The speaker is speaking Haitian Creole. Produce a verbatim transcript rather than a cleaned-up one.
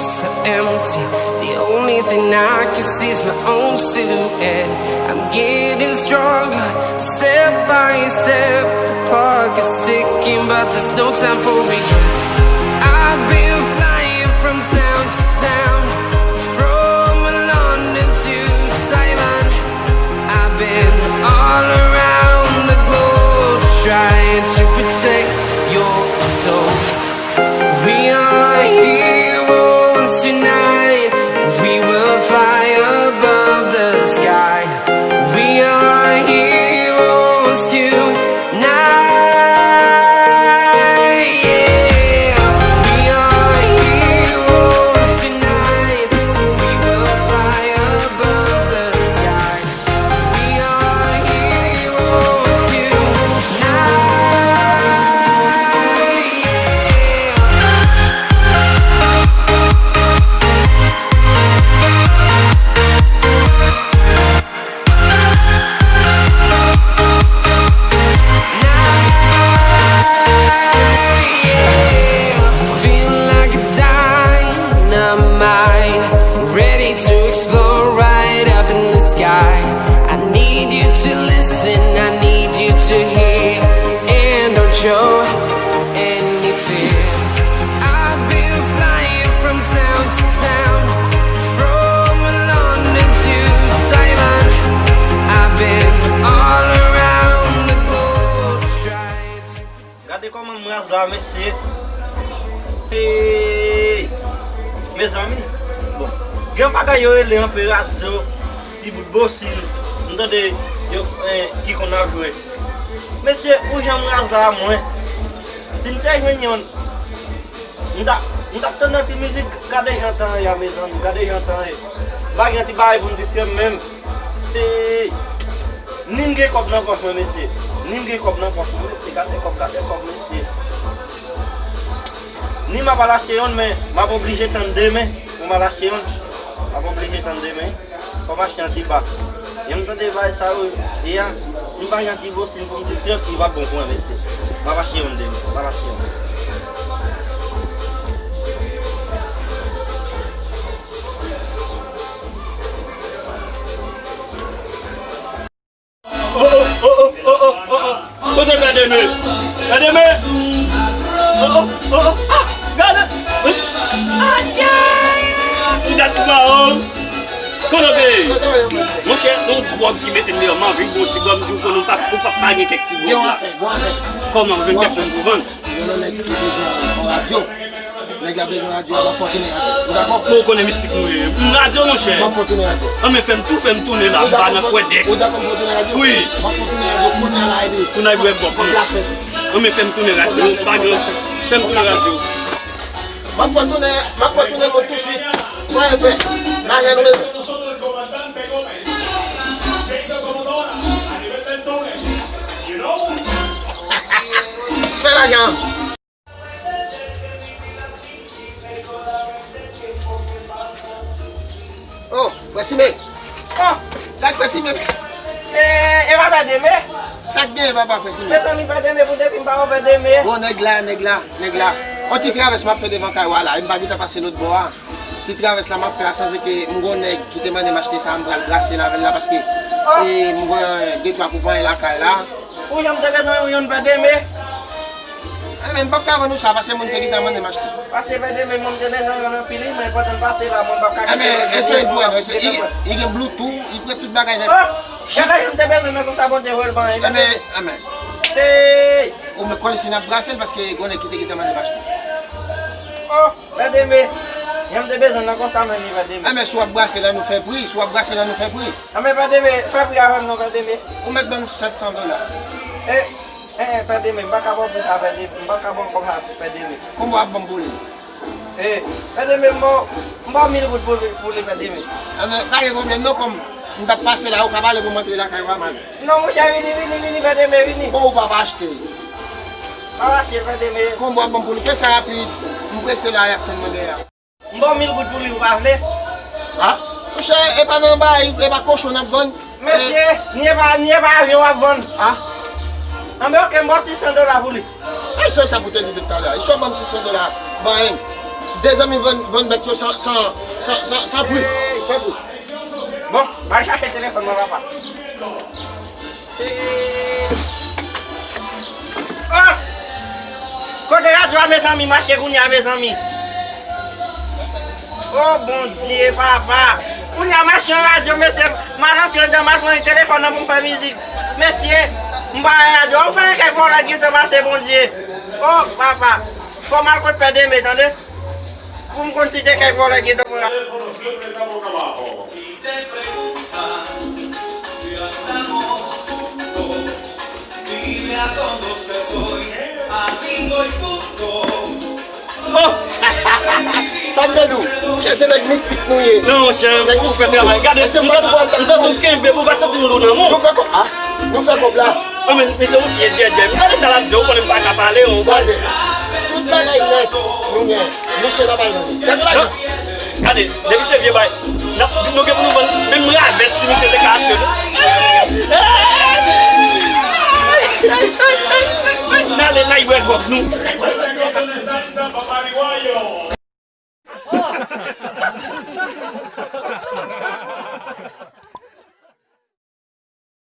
So empty. The only thing I can see is my own silhouette. I'm getting stronger, step by step. The clock is ticking, but there's no time for regrets. I've been flying from town to town, from London to Taiwan. I've been all around the globe trying to protect your soul. We are heroes tonight. We will fly above the sky. We are heroes tonight. Yeah. We are heroes tonight. We will fly above the sky. We are heroes tonight. Feel like a dynamite, ready to explode right up in the sky. I need you to listen, I need you to hear, and don't show any fear. I've been flying from town to town, from London to Taiwan. I've been all around the globe trying to protect. Gade kòman m raz la, mesye. Hey! Mezanmi, bon, gen bagay yo rele anperatyo, ti bout bosin, m tande yo, eh, ki konn ap jwe. Mesye, ou jan m raz la, mwen. Si m te jwenn yon, m ta, m t ap tande yon ti mizik, gade jan tan ye a, mezanmi, gade jan tan ye. M pa gen ti bagay pou m distrè m menm. Hey! Ni m gen kòb nan pòch mwen, mesye. Ni m gen kòb nan pòch mwen, mesye. Gade kòb, gade kòb, mesye. Ni m ap al achte yonn, men m ap oblije tann demen pou m al achte yonn. M ap oblije tann demen. Fò m achte yon ti bas. Jan m tande vay sa yo ye a, si m pa gen yon ti bosin pou m distrè m, m p ap bon pou mwen, mesye. M ap achte yonn demen. M ap achte yonn. Oh, oh, oh, oh, oh, oh, oh, oh. Kote Pè Deme? Pè Deme! Oh, oh, oh, oh. Ah, gade! Ayayay! Ti dat ki mawon. Kote w te ye? Monchè, se yon gwòg ki mete m deyò. M anvi bwè yon ti gwòg, m di w konnen w p ap, ou p ap pa gen kèk ti gwòg la. Kòman, m jwenn kèk moun pou vann? Gen yon nèg ki bezwen yon radyo. Nèg la bezwen radyo a, m ap fè w tounen radyo. Ou dakò? Bon, ou konnen mistik nou ye. M radyo, monchè. M ap fè w tounen radyo. Anben, fè m tou, fè m tounen la, m pa nan kwè dèk. Ou dakò m fè w tounen radyo? Wi. M ap fè w tounen radyo, kounye a la, epi. Kounye a, bwè gwòg. M ap la fè. Anben, fè m tounen radyo, pa gen, fè m tounen radyo. M ap fè w tounen, m ap fè w tounen kont tousuit. Mwen, epi, lajan nou bezwen. Fè lajan. Oh, Frè Sime. Oh, gad Frè Sime. E, e pa Pè Deme? Sa k genyen, papa, Frè Sime? Mezanmi, Pè Deme, pou depi m pa wè Pè Deme. Bon, nèg la, nèg la, nèg la. On ti travès m ap fè devan kay ou a la, e m pa gentan pase lòt bò a. Ti travès la m ap fè a, sanze ke m gon nèg ki te mande m achte sa, m pral brase l avè l la, paske, oh, e, m gon de twa konpayi lakay la. Ou janm te bezwen yon Pè Deme? Enben, m p ap ka vann ou sa, paske moun te gentan mande m achte. Paske Pè Deme, moun te bezwen yon anpil, wi, men pandan m pase la, mwen p ap ka kite. Enben, eseye pou wè, non, eseye. Li gen Bluetooth, li prè tout bagay nèt. Oh! Gade, janm te bezwen, men konsa, Bondye voye l ban, wi. Enben, enben. Hey! Ou men konnen si n ap brase l, paske gon nèg ki te gentan mande m achte. Oh! Pè Deme, jan m te bezwen l nan konsa menm wi, Pè Deme. Enben, si w ap brase la, nou fè pri. Si w ap brase la, nou fè pri. Anben, Pè Deme, fè pri avè m non, Pè Deme. Ou mèt ban m sèt san dola. E, e, e, Pè Deme, m pa ka ba w pri sa, Pè Deme. M pa ka ba w kòb sa, Pè Deme. Konbyen w ap ban m pou li? E, Pè Deme, m ba w, m ba w mil goud pou li, pou li, Pè Deme. Enben, pa gen pwoblèm non, kòm m t ap pase la, ou ka pale pou m antre lakay ou a, man. Non, monchè, vini, vini, vini, Pè Deme, vini. Bon, ou p ap achte. M ap achte, Pè Deme. Konbyen w ap ban m pou li? Fè sa rapid. M prese la, y ap tann mwen dèyè a. M ba w mil goud pou li, ou pa vle? A? Monchè, e pa nan bay, e pa kochon n ap vann. Mesye, ni e pa, ni e pa avyon w ap vann. A? Anben, oke, m ba w sis san dola pou li. Ay, se sa pou te di depi talè a. Swa ban m sis san dola, ban anyen. Dezanmi vann, vann bèt yo san, san, san, san, san pri. San pri. Bon, m al chache telefòn mwen, papa. Oh! Kote radyo a, mezanmi? M achte kounye a, mezanmi. Oh, Bondye, papa. Kounye a, m achte yon radyo, mesye. M al antre anndan, m al pran telefòn nan pou m fè mizik. Mesye, m pa gen radyo. Ou fè yon kèk vòlè ki te pase, Bondye. Oh, papa. Fò m al kot Pè Deme, tande. Pou m konn si te kay vòlè ki te pran. Oh! Sa m te di w, chè, se nèg mistik nou ye. Non, monchè, ou fè travay. Gade, nou sot, nou sot kenbe pou pa santi nou lou nan men. Nou fè kòb, ah, nou fè kòb la. An men, misye, ou pye djèdjè. Gade sa l ap di, ou konnen m pa ka pale, ou. Gade. Tout bagay nèt, nou gen. Misye nan bay nou. Gade lajan. Gade, depi se vye bay, n ap, nou gen pou nou vann menm ravèt si misye te ka achte nou. N ale, n al bwè gwòg nou.